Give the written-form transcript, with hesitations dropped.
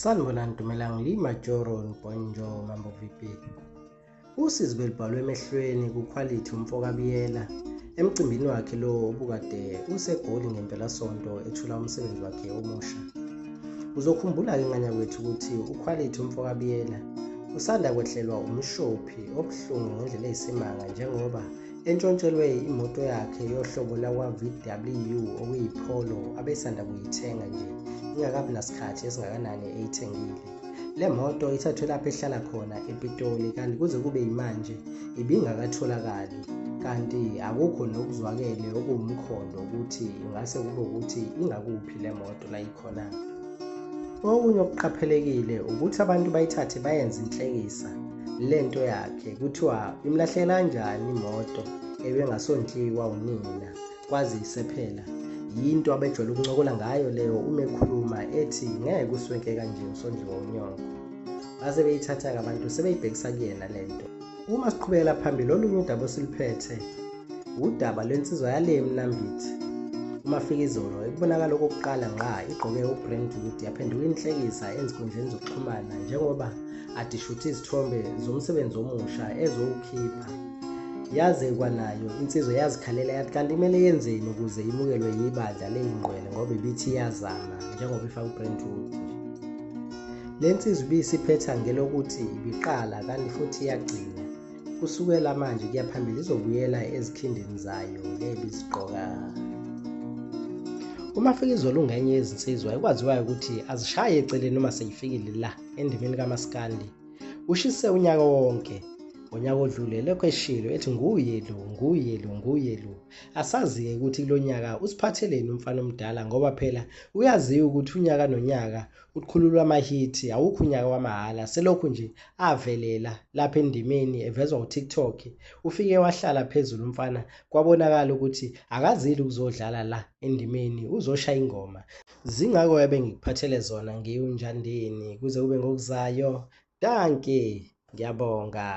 Sanibonani Dumelang Lima Joron Bonjo Mambo VP. Usizi belubhalwe emehlweni kuQuality umfokaBiyela emcimbini wakhe lo obukade useGoli ngempelasonto ethula umsebenzi wakhe omusha. Uzokhumbula-ke ngane yakwethu ukuthi uQuality umfokaBiyela usanda kwehlelwa umshophi obuhlungu ngendlela eyisimanga njengoba entshontshelwe imoto yakhe yohlobo lakwa-VW okuyiPolo abesanda kuyithenga nje ingakabi nasikhathi esingakanani eyithengile. Le moto ithathwe lapho ehlala khona ePitoli kanti kuze kube yimanje ibingakatholakali kanti akukho nokuzwakele okuwumkhondo ukuthi ingase kube ukuthi ingakuphi le moto la ikhona. Okunye okuqaphelekile ukuthi abantu bayithathe bayenze inhlekisa le nto yakhe kuthiwa imlahlekela kanjani imoto ebengasondliwa unina kwazise phela yinto abejwayele ukuncokola ngayo leyo uma ekhuluma ethi ngeke uswenke kanje usondliwa unyoko. Base beyithatha-ke abantu sebeyibhekisa kuyena le nto. Uma siqhubekela phambili olunye udaba osiluphethe udaba lwensizwa yale eMnambithi. UMafikizolo ekubonakala okokuqala ngqa igqoke uBrentwood yaphenduka inhlekisa ezinkundleni zokuxhumana njengoba adishuthe izithombe zomsebenzi omusha ezowukhipha. Yaze kwanayo insizwa yazikhalela yathi kanti kumele yenzeni ukuze imukelwe yibandla leyingqwele ngoba ibithi iyazama njengoba ifaka uBrentwood nje. Le nsizwa ibisiphetha ngelokuthi ibiqala kanti futhi iyagcina. Kusukela manje kuya phambili izobuyela ezikhindini zayo lebizigqoka. UMafikizolo ungenye yezinsizwa ekwaziwayo ukuthi azishaye eceleni uma seyifikile la endimeni kamaskandi. Ushise unyaka wonke ngonyaka odlule lokho eshilo ethi nguye lo nguye lo nguye lo. Asazi-ke ukuthi kulo nyaka usiphatheleni umfana omdala ngoba phela uyaziwa ukuthi unyaka nonyaka Uqhululwa amahithi awukho unyaka wamahhala selokhu nje avelela lapha endimeni evezwa uTikTok ufike wahlala phezulu umfana kwabonakala ukuthi akazile ukuzodlala la endimeni uzoshaya ingoma zingakho ebengikuphathele zona ngiwunjandini kuze kube ngokuzayo dankie ngiyabonga.